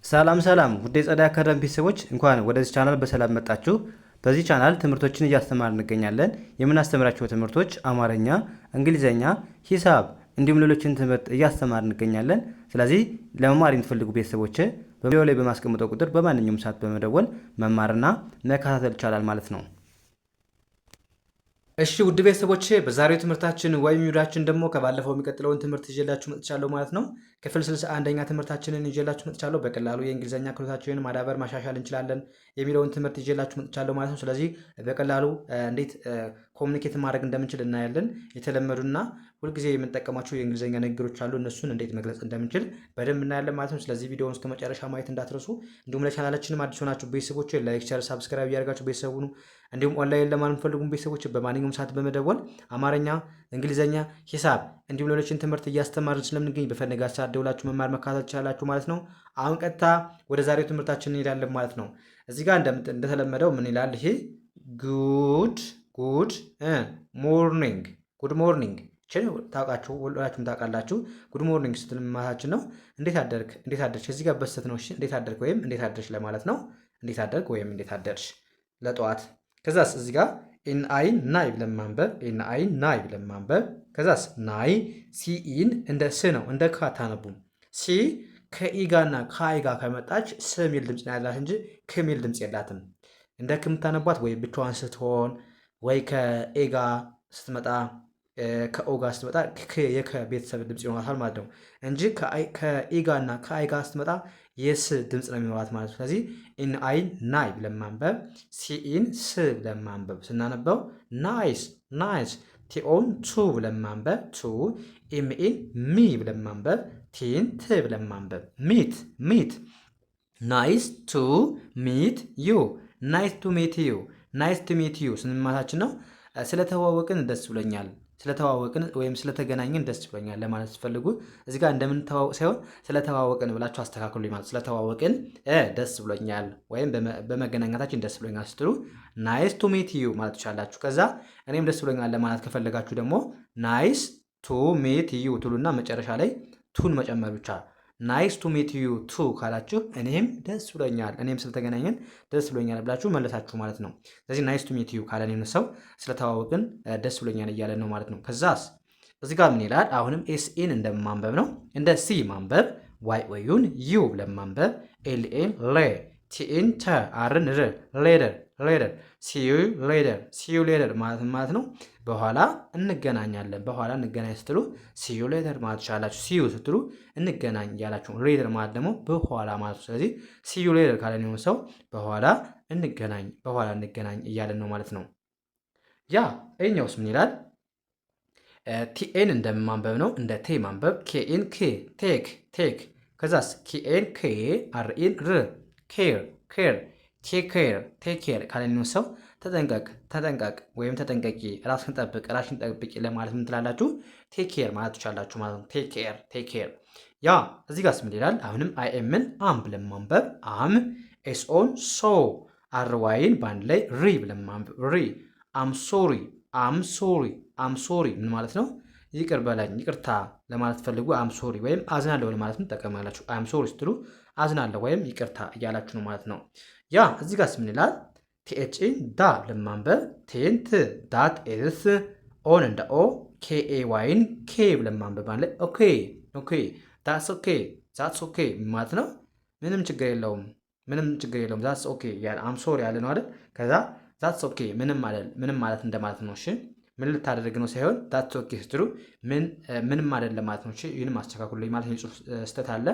ሰላም ሰላም ውድ የጸደይ አካዳሚ ቤተሰቦች፣ እንኳን ወደዚህ ቻናል በሰላም መጣችሁ። በዚህ ቻናል ትምህርቶችን እያስተማርን እንገኛለን። የምናስተምራቸው ትምህርቶች አማርኛ፣ እንግሊዝኛ፣ ሂሳብ እንዲሁም ሌሎችን ትምህርት እያስተማርን እንገኛለን። ስለዚህ ለመማር የምትፈልጉ ቤተሰቦች በቪዲዮ ላይ በማስቀምጠው ቁጥር በማንኛውም ሰዓት በመደወል መማርና መከታተል ይቻላል ማለት ነው። እሺ ውድ ቤተሰቦቼ፣ በዛሬው ትምህርታችን ወይም ቪዲዮአችን ደግሞ ከባለፈው የሚቀጥለውን ትምህርት ይዤላችሁ መጥቻለሁ ማለት ነው። ክፍል 61ኛ ትምህርታችንን ይዤላችሁ መጥቻለሁ። በቀላሉ የእንግሊዝኛ ክህሎታችንን ማዳበር ማሻሻል እንችላለን የሚለውን ትምህርት ይዤላችሁ መጥቻለሁ ማለት ነው። ስለዚህ በቀላሉ እንዴት communicate ማድረግ እንደምንችል እናያለን። የተለመዱና ሁልጊዜ የምንጠቀማቸው የእንግሊዝኛ ንግግሮች አሉ። እነሱን እንዴት መግለጽ እንደምንችል በደንብ እናያለን ማለት ነው። ስለዚህ ቪዲዮውን እስከ መጨረሻ ማየት እንዳትረሱ። እንዲሁም ለቻናላችንም አዲስ ሆናችሁ ቤተሰቦች like፣ share፣ subscribe እያደረጋችሁ ቤተሰብ ሁኑ። እንዲሁም ኦንላይን ለመማር የምትፈልጉ ቤተሰቦች በማንኛውም ሰዓት በመደወል አማርኛ፣ እንግሊዝኛ፣ ሂሳብ እንዲሁም ሌሎችን ትምህርት እያስተማርን ስለምንገኝ በፈለጋችሁ ሰዓት ደውላችሁ መማር መከታተል ትችላላችሁ ማለት ነው። አሁን ቀጥታ ወደ ዛሬው ትምህርታችን እንሄዳለን ማለት ነው። እዚህ ጋር እንደተለመደው ምን ይላል ይሄ? Good morning፣ good morning ታውቃችሁ፣ ሁላችሁም ታውቃላችሁ። Good morning ስትል ማለታችን ነው። እንዴት አደርክ፣ እንዴት አደርሽ። እዚህ ጋር በስተት ነው። እሺ፣ እንዴት አደርክ ወይም እንዴት አደርሽ ለማለት ነው። እንዴት አደርክ ወይም እንዴት አደርሽ ለጠዋት። ከዛስ እዚህ ጋር N I ን ናይ ብለን ማንበብ፣ N I ን ናይ ብለን ማንበብ። ከዛስ ናይ CE ን እንደ ስ ነው፣ እንደ ክ አታነቡም። C ከ E ጋና ከ I ጋር ከመጣች ስ ሚል ድምፅ ነው ያላት እንጂ ክ ሚል ድምፅ የላትም። እንደ ክ የምታነቧት ወይ ብቻዋን ስትሆን ወይ ከ A ጋር ስትመጣ፣ ከ O ጋር ስትመጣ የከ ቤተሰብ ድምፅ ይኖራታል ማለት ነው እንጂ ከ E ጋር እና ከ I ጋር ስትመጣ የስ ድምፅ ነው የሚኖራት ማለት ነው። ስለዚህ N I ን ናይ ብለን ማንበብ፣ CE ን ስ ብለን ማንበብ፣ ስናነበው nice፣ nice። TO ን ቱ ብለን ማንበብ፣ ቱ። ME ን ሚ ብለን ማንበብ፣ T ን ት ብለን ማንበብ፣ meet፣ meet። Nice to meet you፣ nice to meet you፣ nice to meet you ስንማታችን ነው። ስለተዋወቅን ደስ ብሎኛል፣ ስለተዋወቅን ወይም ስለተገናኘን ደስ ብሎኛል ለማለት ስትፈልጉ እዚህ ጋር እንደምንተዋወቅ ሳይሆን ስለተዋወቅን ብላችሁ አስተካክሉ ማለት። ስለተዋወቅን ደስ ብሎኛል ወይም በመገናኘታችን ደስ ብሎኛል ስትሉ nice to meet you ማለት ትችላላችሁ። ከዛ እኔም ደስ ብሎኛል ለማለት ከፈለጋችሁ ደግሞ nice to meet you ትሉና መጨረሻ ላይ too ን መጨመር ብቻ። Nice to meet you too ካላችሁ እኔም ደስ ብሎኛል፣ እኔም ስለተገናኘን ደስ ብሎኛል ብላችሁ መለሳችሁ ማለት ነው። ስለዚህ nice to meet you ካለን ሰው ስለተዋወቅን ደስ ብሎኛል እያለን ነው ማለት ነው። ከዛስ እዚህ ጋር ምን ይላል? አሁንም SE ን እንደማንበብ ነው፣ እንደ ሲ ማንበብ፣ Y O U ን ዩ ብለን ማንበብ፣ LA ን ሌ፣ TE ን ተ፣ R ን ር፣ later፣ later። See you later፣ see you later ማለት ማለት ነው። በኋላ እንገናኛለን። በኋላ እንገናኝ ስትሉ see you later ማለት ትችላላችሁ። See you ስትሉ እንገናኝ እያላችሁ፣ later ማለት ደግሞ በኋላ ማለት ነው። ስለዚህ see you later ካለን የሆነ ሰው በኋላ እንገናኝ፣ በኋላ እንገናኝ እያለን ነው ማለት ነው። Yeah፣ ይኸኛውስ ምን ይላል? TA ን እንደማንበብ ነው፣ እንደ ቴ ማንበብ። KE ን ክ፣ take፣ take። ከዛስ KA ን ኬ፣ RE ን ር፣ care፣ care። Take care፣ take care ካለን ሰው ተጠንቀቅ፣ ተጠንቀቅ ወይም ተጠንቀቂ፣ ራስህን ጠብቅ፣ ራስሽን ጠብቂ ለማለት ምን ትላላችሁ? Take care ማለት ትችላላችሁ ማለት ነው። Take care፣ take care። Yeah፣ እዚህ ጋርስ ምን ይላል? አሁንም IM ን አም ብለን ማንበብ፣ I'm። SO ን ሶ፣ RY ን በአንድ ላይ ሪ ብለን ማንበብ፣ ሪ። I'm sorry፣ I'm sorry፣ I'm sorry ምን ማለት ነው? ይቅር በለኝ፣ ይቅርታ ለማለት ፈልጉ I'm sorry ወይም አዝናለሁ ለማለት ትጠቀማላችሁ። I'm sorry ስትሉ አዝናለሁ ወይም ይቅርታ እያላችሁ ነው ማለት ነው። Yeah፣ እዚህ ጋርስ ምን ይላል? TH ን ዳ ብለን ማንበብ፣ T ን ት፣ that is፣ O ን እንደ ኦ፣ KA Y ን ኬ ብለን ማንበብ አለ። Okay፣ okay። That's okay፣ that's okay ማለት ነው። ምንም ችግር የለውም፣ ምንም ችግር የለውም። That's okay፣ I'm sorry ያለ ነው አይደል? ከዛ that's okay ምንም ማለት ምንም ማለት እንደማለት ነው። እሺ፣ ምን ልታደርግ ነው ሳይሆን that's okay ስትሉ ምን ምንም አይደለም ማለት ነው። እሺ፣ ይህንም አስተካክሉልኝ ማለት ነው። የጽሁፍ ስህተት አለ።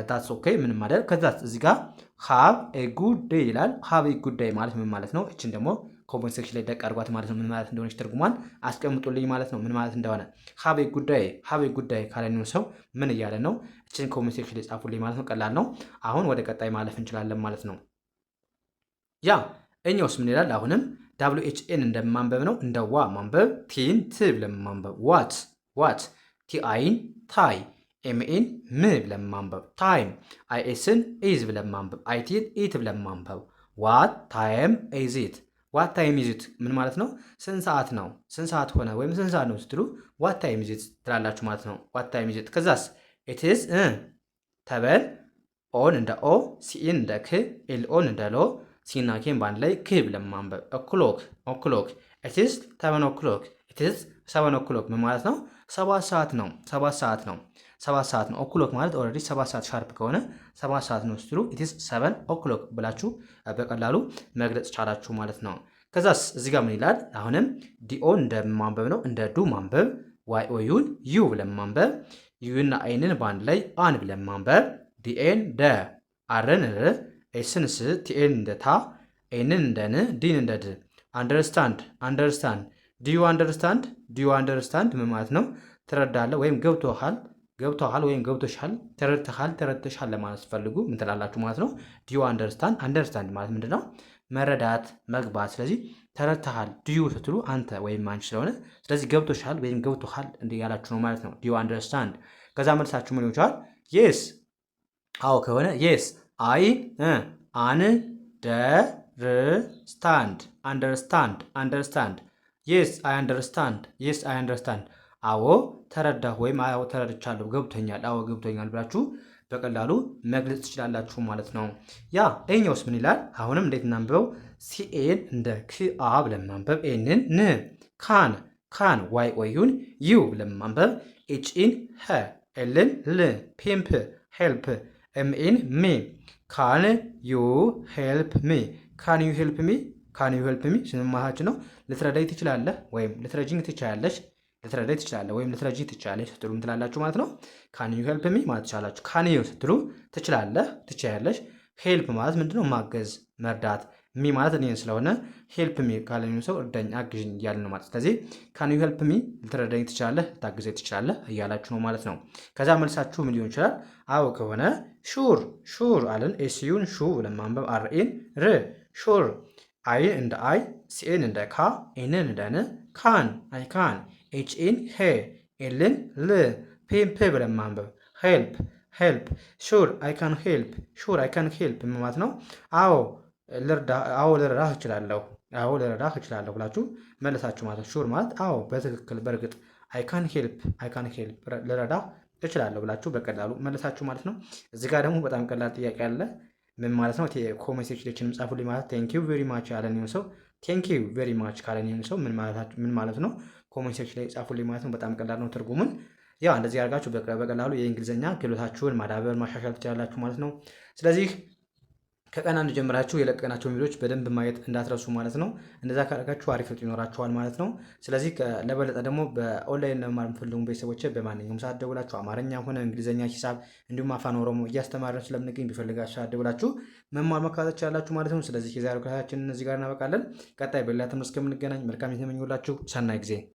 That's okay ምንም አይደል። ከዛ እዚህ ጋር have a good day ይላል። Have a good day ማለት ምን ማለት ነው? እችን ደግሞ comment section ላይ ደቅ አድርጓት ማለት ነው። ምን ማለት እንደሆነች ትርጉሟን አስቀምጡልኝ ማለት ነው። ምን ማለት እንደሆነ have a good day፣ have a good day ካለን ሰው ምን እያለ ነው? እችን comment section ላይ ጻፉልኝ ማለት ነው። ቀላል ነው። አሁን ወደ ቀጣይ ማለፍ እንችላለን ማለት ነው። Yeah፣ እኛውስ ምን ይላል? አሁንም WHA ን እንደማንበብ ነው፣ እንደ ዋ ማንበብ፣ T ን ት ብለን ማንበብ፣ what፣ what። TI ን ታይ፣ ME ን ም ብለን ማንበብ፣ time። IS ን ኢዝ ብለን ማንበብ፣ IT ን ኢት ብለን ማንበብ። What time is it? What time is it ምን ማለት ነው? ስንት ሰዓት ነው? ስንት ሰዓት ሆነ ወይም ስንት ሰዓት ነው ስትሉ what time is it ትላላችሁ ማለት ነው። What time is it? ከዛስ it is 7 O ን እንደ ኦ፣ C ን እንደ ክ፣ L O ን እንደ ሎ፣ C ና K ን በአንድ ላይ ክ ብለን ማንበብ። O'clock o'clock። It's 7 o'clock። It's 7 o'clock ምን ማለት ነው? 7 ሰዓት ነው። 7 ሰዓት ነው። 7 ሰዓት ነው። O'clock ማለት already 7 ሰዓት sharp ከሆነ 7 ሰዓት ነው ስትሉ it's 7 o'clock ብላችሁ በቀላሉ መግለጽ ቻላችሁ ማለት ነው። ከዛስ እዚህ ጋር ምን ይላል? አሁንም D O ን እንደ ማንበብ ነው፣ እንደ ዱ ማንበብ፣ Y O U ን ዩ ብለን ማንበብ፣ U ና N ን በአንድ ላይ አን ብለን ማንበብ፣ D A ን ደ፣ R ን ር፣ S ን ስ፣ T A ን እንደ ታ፣ N ን እንደ ን፣ D ን እንደ ድ። Understand understand። Do you understand? Do you understand ምን ማለት ነው? ትረዳለህ ወይም ገብቶሃል፣ ገብቶሃል ወይም ገብቶሻል፣ ተረድተሃል፣ ተረድተሻል ለማለት ስትፈልጉ ምን ትላላችሁ ማለት ነው? Do you understand። Understand ማለት ምንድን ነው? መረዳት፣ መግባት። ስለዚህ ተረድተሃል do you ስትሉ አንተ ወይም አንቺ ስለሆነ ስለዚህ ገብቶሻል ወይም ገብቶሃል እንዲህ ያላችሁ ነው ማለት ነው። Do you understand። ከዛ መልሳችሁ ምን ይሆናል? Yes፣ አዎ ከሆነ yes I understand understand understand። Yes, I understand። Yes, I understand። አዎ ተረዳሁ ወይም አዎ ተረድቻለሁ፣ ገብቶኛል፣ አዎ ገብቶኛል ብላችሁ በቀላሉ መግለጽ ትችላላችሁ ማለት ነው። Yeah፣ ይሄኛውስ ምን ይላል? አሁንም እንዴት እናንብበው? C A ን እንደ ክአ ብለን ማንበብ፣ N ን ን፣ can can፣ Y O U ን ዩ ብለን ማንበብ፣ H E ን ሀ፣ L ን ል፣ ፒምፕ help፣ M E ን ሚ። Can you help me? Can you help me? Can you help me ስንማታችን ነው። ልትረዳኝ ትችላለህ ወይም ልትረጂኝ ትችላለሽ፣ ልትረዳኝ ትችላለህ ወይም ልትረጂኝ ትችላለሽ ስትሉ ምን ትላላችሁ ማለት ነው። Can you help me ማለት ትችላላችሁ። Can you ስትሉ ትችላለህ፣ ትችያለሽ። Help ማለት ምንድነው? ማገዝ፣ መርዳት። Me ማለት እኔን ስለሆነ help me ካለኝ ሰው እርዳኝ፣ አግዥኝ እያልን ነው ማለት። ስለዚህ can you help me፣ ልትረዳኝ ትችላለህ፣ ልታግዘኝ ትችላለህ እያላችሁ ነው ማለት ነው። ከዛ መልሳችሁ ምን ሊሆን ይችላል? አዎ ከሆነ sure sure አለን። S U ን ሹ ብለን ማንበብ፣ R E ን ር፣ sure። I ን እንደ አይ፣ C A ን እንደ ካ፣ N ን እንደ ን፣ can I can፣ H E ን ሄ፣ L ን ል፣ P ን ፕ ብለን ማንበብ፣ help help። Sure, I can help። Sure, I can help ማለት ነው። አዎ ልርዳ፣ አዎ ልረዳህ እችላለሁ፣ አዎ ልረዳህ እችላለሁ ብላችሁ መለሳችሁ ማለት ነው። Sure ማለት አዎ፣ በትክክል፣ በእርግጥ፣ I can help፣ I can help ልረዳህ እችላለሁ ብላችሁ በቀላሉ መለሳችሁ ማለት ነው። እዚህ ጋር ደግሞ በጣም ቀላል ጥያቄ አለ። ምን ማለት ነው? Comment section ጻፉልኝ ማለት thank you very much ያለን ሰው፣ thank you very much ካለን ሰው ምን ማለት ነው? Comment section ላይ ጻፉልኝ ማለት ነው። በጣም ቀላል ነው ትርጉሙን። ያው እንደዚህ አድርጋችሁ በቀላሉ የእንግሊዝኛ ክህሎታችሁን ማዳበር፣ ማሻሻል ትችላላችሁ ማለት ነው። ስለዚህ ከቀን አንድ ጀምራችሁ የለቀቅናቸውን ቪዲዮዎች በደንብ ማየት እንዳትረሱ ማለት ነው። እንደዛ ካደረጋችሁ አሪፍ ለውጥ ይኖራችኋል ማለት ነው። ስለዚህ ለበለጠ ደግሞ በኦንላይን ለመማር የምትፈልጉ ቤተሰቦች በማንኛውም ሰዓት ደውላችሁ አማርኛ ሆነ እንግሊዝኛ፣ ሂሳብ እንዲሁም አፋን ኦሮሞ እያስተማርን ስለምንገኝ ቢፈልጋችሁ ሰዓት ደውላችሁ መማር መከታተል ትችላላችሁ ማለት ነው። ስለዚህ የዛሬው ክላሳችንን እዚህ ጋር እናበቃለን። ቀጣይ በሌላ ትምህርት እስከምንገናኝ መልካም የተመኘሁላችሁ ሰናይ ጊዜ።